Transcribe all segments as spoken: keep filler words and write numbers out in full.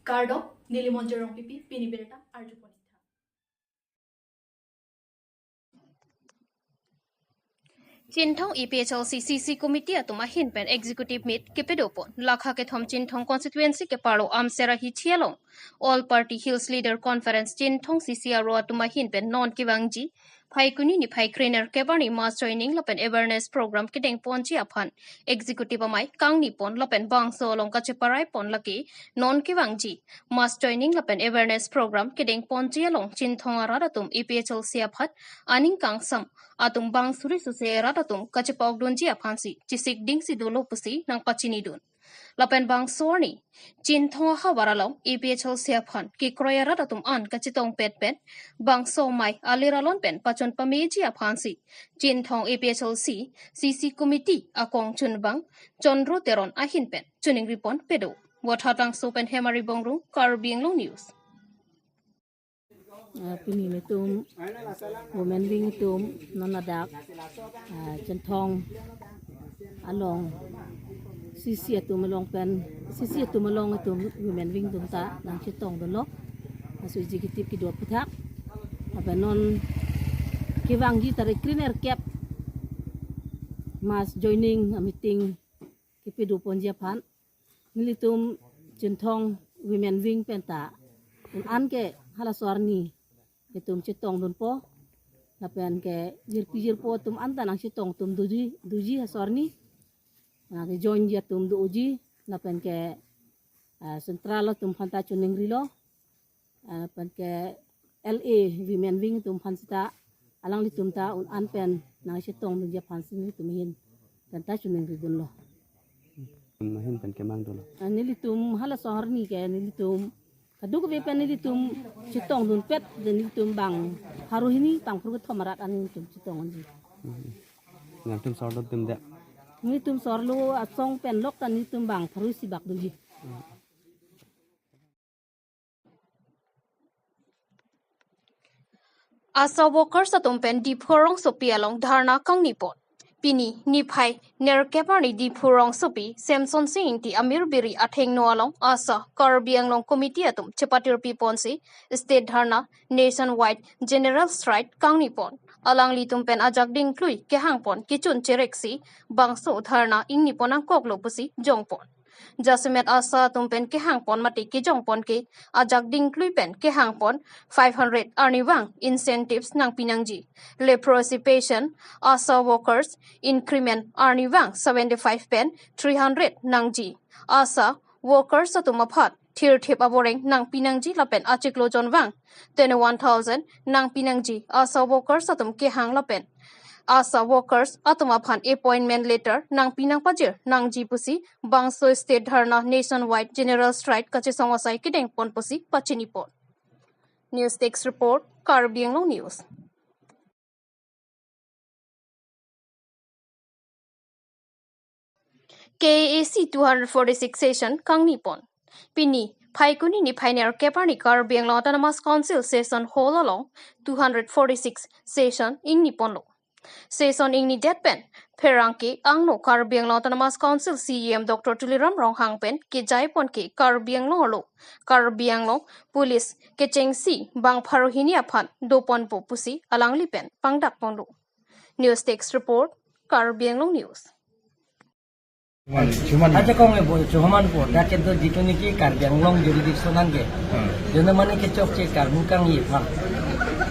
Kardom, neli Monjir Rongpipi, pini birta arjupon. Chinthong A P H L C C C Committee atum ahin pen Executive Meet kepadopon. Lakha kethom Chinthong Constituency keparlo Amsera hithi along All Party Hills Leader Conference Chinthong C C aro atum ahin pen non kevangji Phaikuni niphai krenerkep arni mass joining lapen awareness program kedengponji aphan Executive Amei kangnipon lapen bangso along kacheparai pon lake non kevangji mass joining lapen awareness program kedengponji along Chinthong arat atum A P H L C aphan aning kangsam atum bang suri suse arat atum kachepaokdunji aphansi chesik dingsi dolo pusi nangpachinidun. Lapen bangso arni Chinthong ahavar along A P H L C aphan kekroi arat atum an kachetongpet pen bangso amei alir alon pen pachun pameji aphansi Chinthong A P H L C C C Committee akongchunbang Chandra Teron ahin pen chiningripon pado. Vothatlangso pen Hemari Bongrung, Karbi Anglong News. Ah, pini nelitum women wing atum non ladak, ah, Chinthong along C C atum along pen, C C atum along atum women wing atum ta nangchetongdunlo. Laso executive kedo aphuthak. Lapen non kevangji tarik krenerkep mass joining, ah, meeting kepadoponji aphan nelitum Chinthong women wing penta un-an ke halaso arni itum chetongdunpo. Lapen ke jirpi jirpo atum anta nangchetong atum doji, doji halaso arni. Nangkejoinji atum doji. Lapen ke, ah, central atum aphanta chiningrilo. Ah, lapen ke L A women wing atum aphan seta alanglitum ta un-an pen nangchetongdunji aphansi nelitum ahin penta chiningridunlo. Ahin pen kemangdunlo. Ah, nelitum halaso arni ke nelitum kadokave pen nelitum chetongdunpet, nelitum bang pharo hini bang pharo kethom arat an nelitum chetongdunji. Hmm. Nangtum sorlo atum de. Nelitum sorlo asong pen lok ta nelitum bang pharo isi bak dunji. ASHA workers atum pen Diphu rongsopi along dharna kangnipon. Pini niphai nerkep arni Diphu rongsopi Semsonsing Ingti Amir Biri athengno along ASHA Karbi Anglong Committee atum chepatirpiponsi state dharna nationwide general strike kangnipon. Alanglitum pen ajak dingklui kehangpon kechun chereksi bangso dharna ingnipon nangkoklo pusi jongpon. Jasemet ASHA atum pen kehangpon mate kejongpon ke ajak dingklui pen kehangpon five hundred arnivang incentives nangpinangji. Leprosy patient, ASHA workers increment arnivang seventy-five pen three hundred nangji. ASHA workers atum aphan thirthip aboreng nangpinangji lapen achiklo jonvang twenty-one thousand nangpinangji. ASHA workers atum kehang lapen ASHA workers atum aphan appointment letter nangpinangpajir nangji pusi bangso state dharna nationwide general strike kachesong asai kedengpon pusi pachinipon. News Desk Report, Karbi Anglong News. K A A C two hundred forty-six session kangnipon. Pini Phaikuni niphai nerkep arni Karbi Anglong Autonomous Council Session Hall along two hundred forty-six session ingniponlo. Session ingnidet pen pherangke angno Karbi Anglong Autonomous Council C E M Doctor Tuliram Ronghang pen kejaipon ke Karbi Anglong arlo Karbi Anglong Police kechengsi bang pharo hini aphan doponpo pusi alangli pen pangdakponlo. News Desk Report, Karbi Anglong News. Acha kong ebo chuhoman po, dak kedo jitu niki Karbi Anglong jurisdiction anke. Hmm. Jona mane kechokche karmu kangji aphan.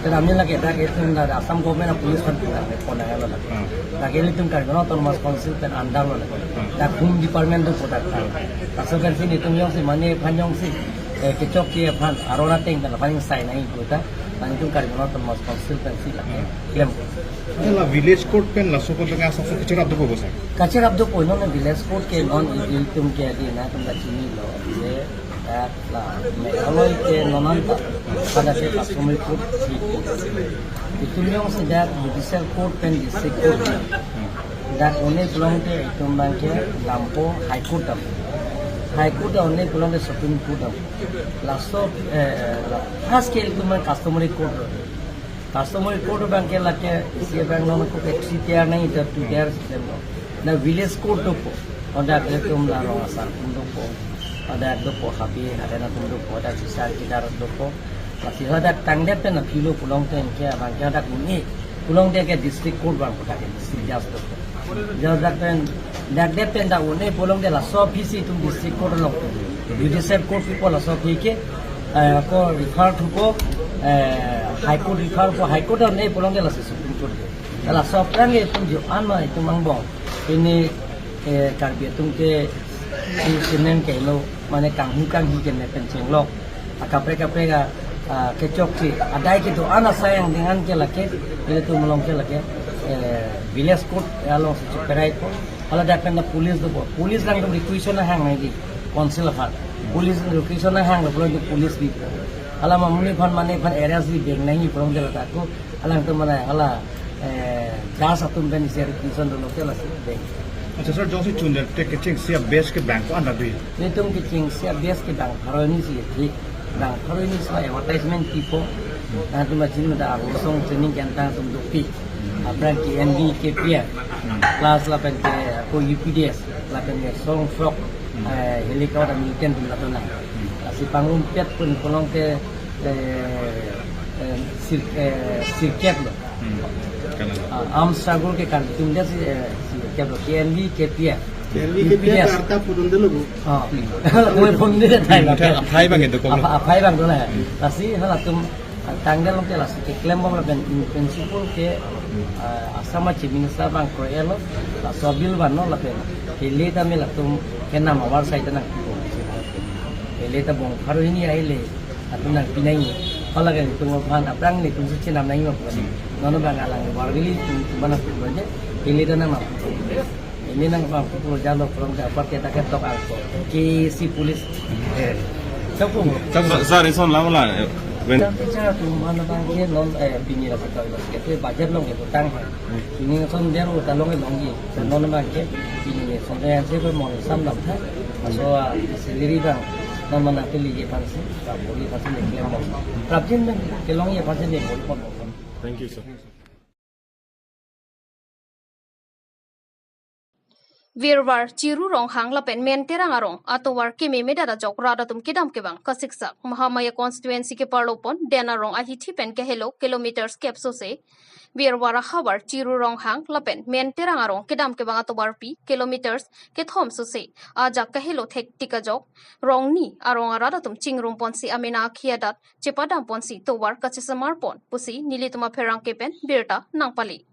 Tera mila ke dak itum dak Assam government a police kan pura pona ya lo dak. Hmm. Dak ilitum Karbi Anglong Autonomous Council pen under lo dak. Hmm. Dak Home Department dopo dak. Hmm. Laso pensi nelitum jongsi mane aphan jongsi, eh, kechokche aphan arona teng pen aphan sai nai puta. Mane itum Karbi Anglong Autonomous Council pensi lake. Hmm. Klem. Hala village court pen laso ko tengah asap kacherap dopo sir. Kacherap dopo, non village court ke non ilitum ke adi na tum kachinilo. Je, eh, la Meghalaya ke non anta pada ke customary court, civil court. Itum jongsi dak judicial court pen district court. Dak un-e pulote itum abang ke dampo High Court dampo. High Court un-e pulote Supreme Court dampo. Laso, eh, la, first ke itum customary court. Customary court abang ke lake isi abang non ko ke three tier nai, ita two tier system lo. Na village court dopo. Onda ke itum la rong asar atum dopo. Hadak dopo, habi hadak atum dopo, hadak sisar kidar dopo. Lasi hadak tangdet pen aphi lo pulote ke abang ke hadak un-e pulote ke district court abang pu ta ke district judge dopo. Judge dak pen, dak det pen dak un-e pulote laso aphi si itum district court along, judicial court pipo, laso aphi ke, eh, ko refer thupo, eh, high court refer po, high court un-e pulote lasi Supreme Court ke. Laso aphrang ke itum jo-an ma itum angbong. Pini, eh, Karbi atum ke si sinen ke lo, mane kanghu kanghi ke ne pen chenglok. Akaprek kaprek a, a, kechokche. Adai kedo-an asai angdeng an ke lake, ilitum along ke lake, eh, village court alongsi cheperai po. Hala dak pen police dopo. Police alangtum requisition nanghang nangji, council aphan. Police requisition nanghang lo pulote police bipo. Hala ma monit aphan, mane aphan arrest bibeng nangji pulote la ta ko. Alangtum mane hala, eh, judge atum pen isi requisition dolo ke lasi beng. Accha sir, jongsi chundet te kechengsi a-base ke bang ko-an ta do? Nelitum kechengsi a-base ke bang pharo hini si thik. Bang pharo hini si advertisement pipo. Nangtum ma chinine ta arlosong training center atum dopik. Aphrang K N V, K P F. Plus lapen ke ko U P D S, lapen ke song frog, eh, helicopter militant atum la donang. Lasi pangrumpet pun pulote, eh, eh, sir-, eh, sirkep lo. Hmm. Kalang. Ah, arm struggle ke kan tum dia si, eh, sirkep lo. K N V, K P F. K N V, U P D S. K P F arta pudun dulu, Bu. Ah. Koi pun dia thai la. Hmm, aphai abang itu kong. Apa, aphai abang dola. Lasi halatum tangdet along ke lasi keklem bom lapen in principle ke, ah, Assam Chief Minister abang kroi-et lo, laso bill vanlo lapen hele tame latum kenam avar sai ta nang. Hele ta bang pharo hini ahele atum nangpi nangji. Hala ke itum aphan aphrang nelitum si chenam nangji ma pu. Non abang alang Warvili atum, atum aphan nangpi nangji. Hele ta nang nang. Ili nang bang pulo jalo from the apar ke ta ketok ako. K A A C police. Eh. Chapung. Sir, sir, ison lama la. Pen. Chapung chapung mana bang ke non, eh, pini la kita la ke budget along ke utang. Pini son dia ru talong ke longji. Non bang ke pini ni son dia si ko mon sam dam tha. So, ah, salary bang non mana ke li ye pansi, ka boli pansi le klem bang. Prapjin bang ke long ye pansi le boli pon bang. Thank you, sir. Virvar Chiru Ronghang lapen Menterang arong atovar kememedet ajok rat atum kedam kevang kasiksak. Mahamaya constituency keparlo pon Den arong ahithi pen kehelo kilometers kep sose Virvar ahavar Chiru Ronghang lapen Menterang arong kedam kevang atovarpi kilometers kethom sose ajak kehelo thektik ajok Rongni arong arat atum chingrum ponsi amena akhi adat chepadam ponsi tovar kachesemar pon pusi nelitum apherangke pen birta nangpali.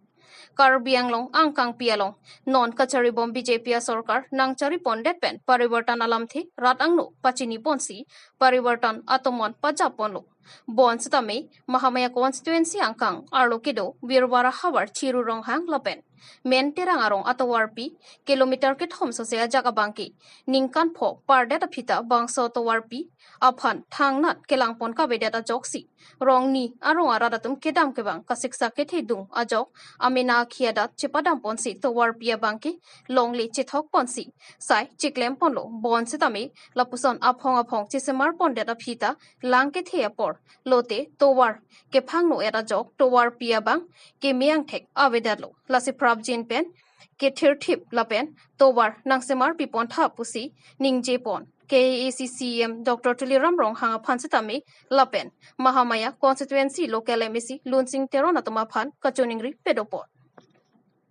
Karbi Anglong angkangpi along non kachari bom B J P asorkar nangchari pondet pen parivartan alamthe rat angno pachini ponsi parivartan atomon pajap ponlo. Bonsitame Mahamaya constituency angkang arlo kedo Virvar ahavar Chiru Ronghang lapen Menterang arong atovarpi kilometer kethom sose ajak abangke ningkan pho pardet aphi ta bangso atovarpi aphan thangnat kelang pon kavedet ajoksi Rongni arong arat atum kedam kevang kasiksak kethedung ajok amena akhi adat chepadam ponsi tovarpi abangke longle chethok ponsi sai cheklem ponlo. Bonsitame lapuson aphong aphong chesemar pondet aphi ta lang kethe apor lote tovar kephangno-et ajok tovarpi abang keme angthek avedetlo. Lasi prapjin pen kethirthip lapen tovar nangsemarpi pon tha pusi ningje pon K A A C C E M Doctor Tuliram Ronghang aphan sitame lapen Mahamaya constituency local M A C Lunsing Teron atum aphan kachiningri pado pon.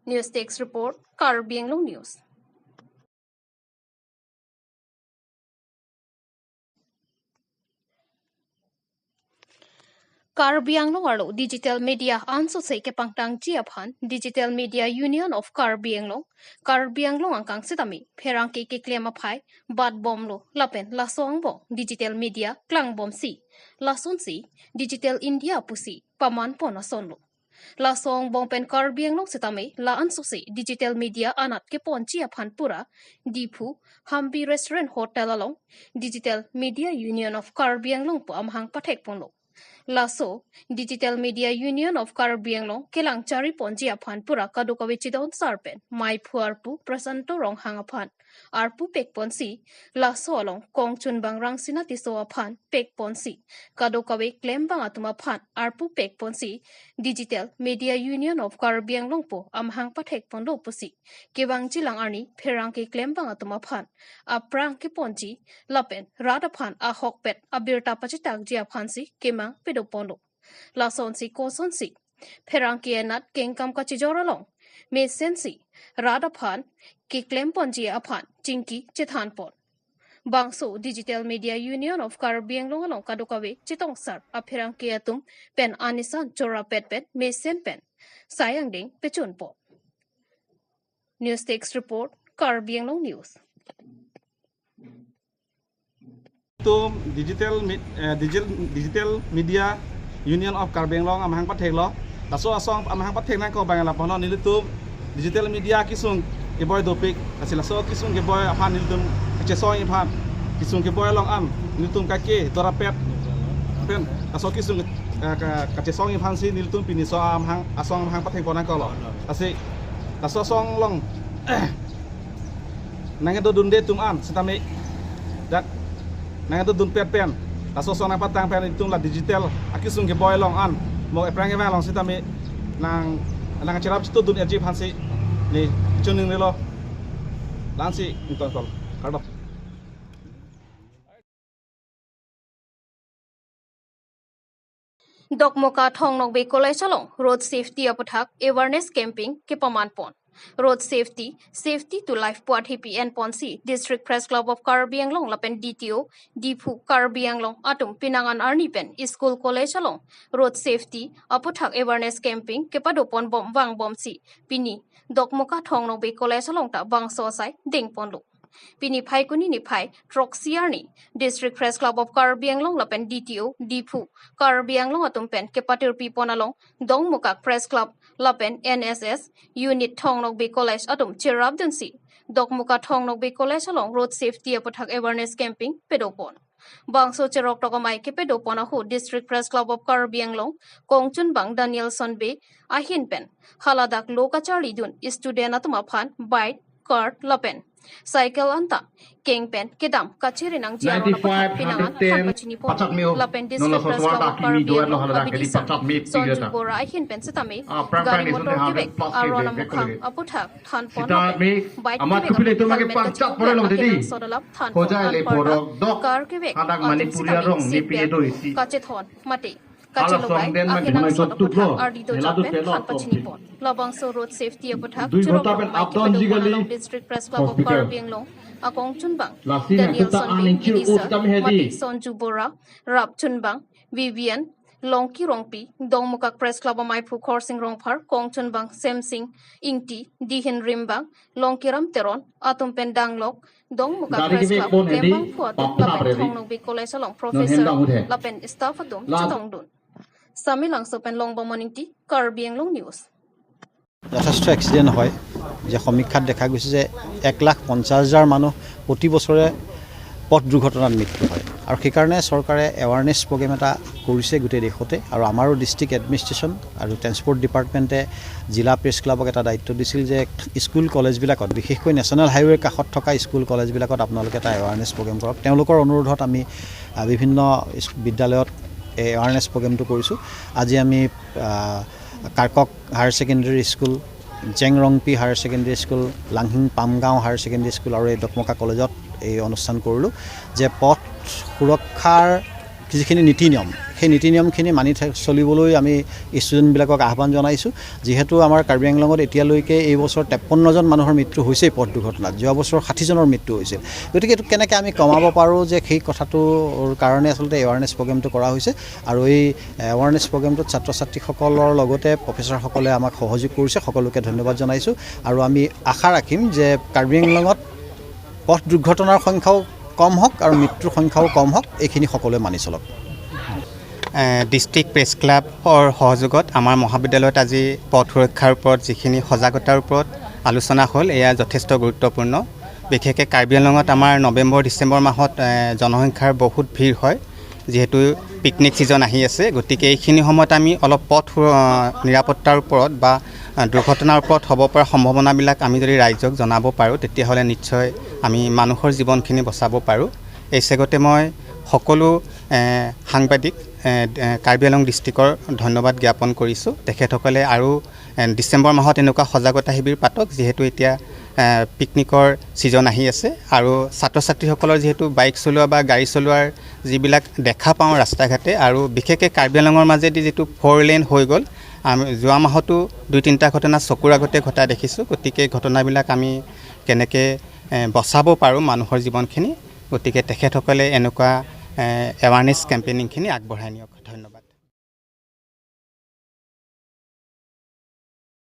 News Desk Report, Karbi Anglong News. Karbi Anglong arlo digital media ansose kepangtangji aphan Digital Media Union of Karbi Anglong, Karbi Anglong angkang sitame pherangke keklem aphai bat bomlo lapen laso angbong digital media klang bomsi lasonsi Digital India pusi paman pon asonlo. Laso angbong pen Karbi Anglong sitame la ansose digital media anat keponji aphan pura Diphu Hampi Restaurant Hotel along Digital Media Union of Karbi Anglong pu amahang pathek ponlo. Laso Digital Media Union of Karbi Anglong kelang chari ponji aphan pura kadokave chedon sar pen maiphu arpu Prasanto Ronghang aphan arpu pek ponsi, laso along kongchunbang Rangsina Tisso aphan pek ponsi, kadokave klembang atum aphan arpu pek ponsi, Digital Media Union of Karbi Anglong pu amahang pathek ponlo pusi kevangji lang arni pherangke klembang atum aphan aphrang keponji lapen rat aphan ahokpet abirta pachitakji aphansi kemang pedo ponlo. Lasonsi kosonsi pherangke anat kengkam kachijor along mesensi rat aphan keklem ponji aphan chingki chethan pon. Bangso Digital Media Union of Karbi Anglong along kadokave chetongsar apherangke atum pen anisan chorapet pen mesen pen sai angdeng pechun pon. News Desk Report, Karbi Anglong News. Tum Digital Mi-, eh, Digital, Digital Media Union of Karbi Anglong amahang patheklo. Laso asong amahang pathek nangkok abang lapulo nelitum digital media kesung keboi dopik. Lasi laso kesung keboi aphan nelitum kachesongji aphan, kesung keboi along an nelitum kake dorapet pen laso kesung, eh, ka-, kachesongji aphansi nelitum pini laso amahang, asong amahang pathek pon nangkoklo. Lasi laso asong along nangkedodunde atum an sitame, dak nangkedodunpet pen laso asong nangpatang pen itum la digital akesung keboi along an mo ephrang kevang along sitame nang, nangcherap chetodun-etji aphansi ne choningri lo. La-ansi ingtonkol. Kardom. Dokmoka Thong Nokbe College along road safety aputhak awareness camping kepaman pon. Road safety, safety to life pu athepi en ponsi District Press Club of Karbi Anglong lapen D T O, Diphu Karbi Anglong atum penang an arni pen school college along road safety aputhak awareness camping kepado pon bom vang bomsi pini Dokmoka Thong Nokbe College along ta bangso asai deng ponlo. Pini Phaikuni niphai throksi arni District Press Club of Karbi Anglong lapen D T O, Diphu Karbi Anglong atum pen kepatirpi pon along Dongmukak Press Club lapen N S S Unit Thong Nokbe College atum cherapdunsi Dokmoka Thong Nokbe College along road safety aputhak awareness camping pedo pon. Bangso cheroktok amei kepedo pon ahut District Press Club of Karbi Anglong kongchunbang Danielson Bey ahin pen haladak lo kacharlidun student atum aphan bike, car lapen cycle anta keng pen kedam kachere nangji aron aphan penang an than pachini pon. Lapen District Press Club of Karbi Anglong abidi son Sonju Bora ahin pen setame gari motor kevek aron amukhang aputhak than pon lapen bike kevek helmet kachingki akenangsot alam than pon anparta car kevek atum setame seatbelt kachethon mate kachelogai akenangsot aputhak ardi do japen than pachini pon. Labangso road safety aputhak cheroktok amei kepedo pon along District Press Club of Karbi Anglong akongchunbang Danielson Bey, bidi son mate Sonju Bora, rapchunbang Vivian Longki Rongpi, Dongmukak Press Club amaiphu Khorsing Rongphar, kongchunbang Semsing Ingti, dihin rimbang Longkiram Teron atum pen danglok Dongmukak Press Club klembangphu atum lapen Thong Nokbe College along professor lapen staff atum chetongdun. Samelangso pen Longbamon Ingti, Karbi Anglong News. যথেষ্ট এক্সিডেণ্ট হয়, যে সমীক্ষাত দেখা গৈছে যে এক লাখ পঞ্চাছ হাজাৰ মানুহ প্ৰতি বছৰে পথ দুৰ্ঘটনাত মৃত্যু হয়। আৰু সেইকাৰণে চৰকাৰে এৱাৰনেছ প্ৰগ্ৰেম এটা কৰিছে গোটেই দেশতে। আৰু আমাৰো ডিষ্ট্ৰিক্ট এডমিনিষ্ট্ৰেশ্যন আৰু ট্ৰেন্সপৰ্ট ডিপাৰ্টমেণ্টে জিলা প্ৰেছ ক্লাবক এটা দায়িত্ব দিছিল যে স্কুল কলেজবিলাকত, বিশেষকৈ নেশ্যনেল হাইৱেৰ কাষত থকা স্কুল কলেজবিলাকত আপোনালোকে এটা এৱাৰনেছ প্ৰগ্ৰেম কৰক। তেওঁলোকৰ অনুৰোধত আমি, আ, বিভিন্ন স্কু-, বিদ্যালয়ত এই এৱাৰনেছ প্ৰগ্ৰেমটো কৰিছোঁ। আজি আমি, আ, কাৰ্কক হায়াৰ ছেকেণ্ডেৰী স্কুল, জেংৰংপি হায়াৰ ছেকেণ্ডেৰী স্কুল, লাংহিং পামগাঁও হায়াৰ ছেকেণ্ডেৰী স্কুল আৰু এই দকমকা কলেজত এই অনুষ্ঠান কৰিলোঁ যে পথ সুৰক্ষাৰ যিখিনি নীতি নিয়ম, সেই নীতি নিয়মখিনি মানি থা-, চলিবলৈ আমি ষ্টুডেণ্টবিলাকক আহ্বান জনাইছোঁ। যিহেতু আমাৰ কাৰ্বি আংলঙত এতিয়ালৈকে এই বছৰ তেপন্ন জন মানুহৰ মৃত্যু হৈছে এই পথ দুৰ্ঘটনাত, যোৱা বছৰ ষাঠি জনৰ মৃত্যু হৈছিল। গতিকে এইটো কেনেকৈ আমি কমাব পাৰোঁ যে সেই কথাটোৰ কাৰণে আচলতে এৱাৰনেছ প্ৰগ্ৰেমটো কৰা হৈছে। আৰু এই এৱাৰনেছ প্ৰগ্ৰেমটোত ছাত্ৰ ছাত্ৰীসকলৰ লগতে প্ৰফেচাৰসকলে আমাক সহযোগ কৰিছে, সকলোকে ধন্যবাদ জনাইছোঁ। আৰু আমি আশা ৰাখিম যে কাৰ্বি আংলঙত পথ দুৰ্ঘটনাৰ সংখ্যাও কম হওক আৰু মৃত্যুৰ সংখ্যাও কম হওক, এইখিনি সকলোৱে মানি চলক। এ, ডিষ্ট্ৰিক্ট প্ৰেছ ক্লাবৰ সহযোগত আমাৰ মহাবিদ্যালয়ত আজি পথ সুৰক্ষাৰ ওপৰত যিখিনি সজাগতাৰ ওপৰত আলোচনা হ'ল, এয়া যথেষ্ট গুৰুত্বপূৰ্ণ। বিশেষকৈ কাৰ্বি আংলঙত আমাৰ নৱেম্বৰ, ডিচেম্বৰ মাহত, এ, জনসংখ্যাৰ বহুত ভিৰ হয়, যিহেতু পিকনিক ছিজন আহি আছে, গতিকে এইখিনি সময়ত আমি অলপ পথ সুৰ-, আহ, নিৰাপত্তাৰ ওপৰত বা, আহ, দুৰ্ঘটনাৰ ওপৰত হ'ব পৰা সম্ভাৱনাবিলাক আমি যদি ৰাইজক জনাব পাৰোঁ, তেতিয়াহ'লে নিশ্চয় আমি মানুহৰ জীৱনখিনি বচাব পাৰোঁ। এই চেগতে মই সকলো, এ, সাংবাদিক, এ, এ, কাৰ্বি আংলং ডিষ্ট্ৰিক্টৰ ধন্যবাদ জ্ঞাপন কৰিছোঁ। তেখেতসকলে আৰু, এ, ডিচেম্বৰ মাহত এনেকুৱা সজাগতা শিবিৰ পাতক, যিহেতু এতিয়া, এ, পিকনিকৰ ছিজন আহি আছে আৰু ছাত্ৰ ছাত্ৰীসকলৰ যিহেতু বাইক চলোৱা বা গাড়ী চলোৱাৰ যিবিলাক দেখা পাওঁ ৰাস্তা ঘাটে আৰু বিশেষকৈ কাৰ্বি আংলঙৰ মাজেদি যিটো ফ'ৰ লেন হৈ গ'ল, আমি যোৱা মাহতো দুই তিনিটা ঘটনা চকুৰ আগতে ঘটা দেখিছোঁ। গতিকে ঘটনাবিলাক আমি কেনেকৈ, এ, বচাব পাৰোঁ মানুহৰ জীৱনখিনি, গতিকে তেখেতসকলে এনেকুৱা, এ, এৱাৰনেছ কেম্পেইনিংখিনি আগবঢ়াই নিয়ক। ধন্যবাদ।